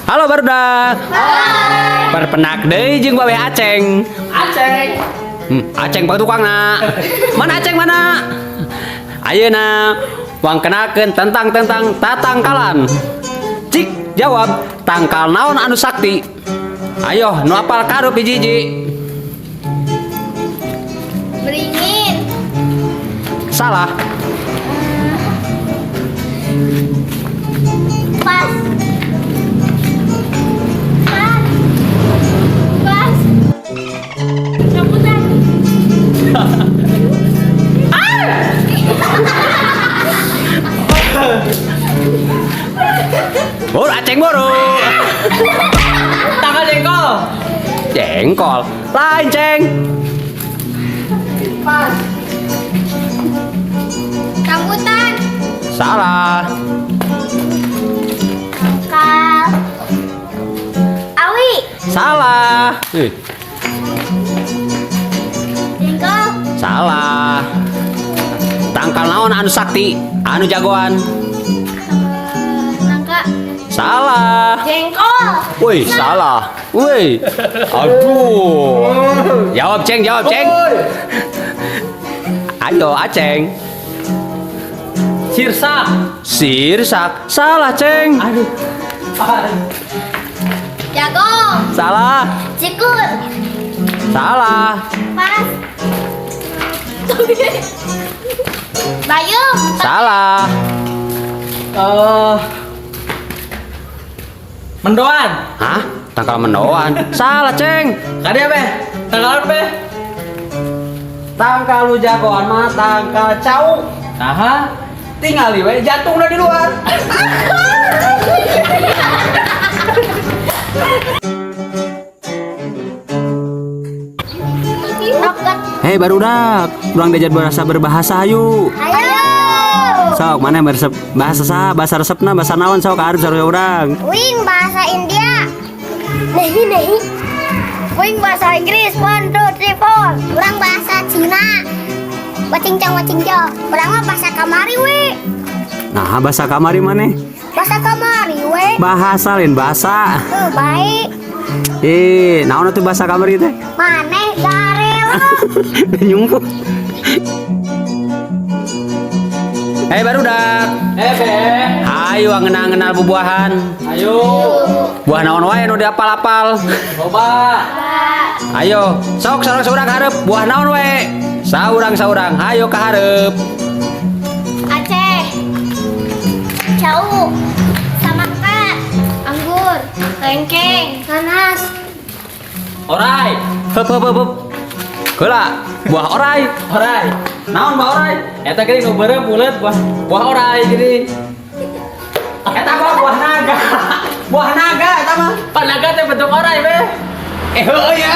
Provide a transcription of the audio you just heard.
Halo, barudak. Berpenak deui jeung Babe Aceng. Aceng. Aceng pang tukangna. Mana Aceng, mana? Ayeuna urang kenalkeun tentang tentang tatangkalan. Cik, jawab, tangkal naon anu sakti? Ayo, nu apal karup hiji-hiji. Beringin. Salah. Pas. Pas. Pas. Rambutan. Buru Aceng, buru. Tangkal jengkol. Jengkol. Lain, Ceng. Pas. Rambutan. Salah. Tangkal. Awi. Salah. Ih, Jengkol. Salah. Tangkal naon anu sakti, anu jagoan? Nangka. Salah. Jengkol. Woi, salah. Woi. Aduh. Jawab, Ceng, jawab, Ceng. Ayo, Aceng. Sirsak. Sirsak. Salah, Ceng. Aduh. Jagung. Salah. Cikur. Salah. Pas. Bayung. Salah. Mendoan. Hah? Tangkal mendoan. Salah, Ceng. Kade be? Tangkalan be? Tangkal lu jagoan mah tangkal cau. Aha. Tinggal we jantungna di luar. Roket. Hei, barudak, urang diajar bahasa berbahasa, hayu. Ayo. Sok, mana yang beresep, bahasa saha, bahasa resepna, bahasa naon, sok arep sarua urang. Wing bahasa India. Nehi nehi. Wing bahasa Inggris. 1, 2, 3, 4. Urang bahasa Cina. Wacing cong wacing cong. Urang mah bahasa kamari we. Nah, bahasa kamari maneh? Bahasa kamari we. Bahasa lain bahasa. Tuh baik. Eh, naon atuh bahasa kamari teh? Maneh garelo. Nyungkup. Hei, barudak. Eh be. Hayu ngenal-ngenal bubuahan. Ayo. Buah naon wae nu diapal-apal. Coba. Ayo, sok saurang-saurang hareup buah naon wae. Saurang-saurang, hayo ka hareup. Aceh. Cau. Samangka. Anggur. Lengkeng. Nanas. Orai. Hup hup hup. Hup. Heula, buah orai. Orai. Naon buah orai? Eta geuning nu beureum buleut buah buah orai geuning. Eta mah buah naga. Buah naga eta mah. Pan naga teh bentuk orai be. Eh, heueuh ya.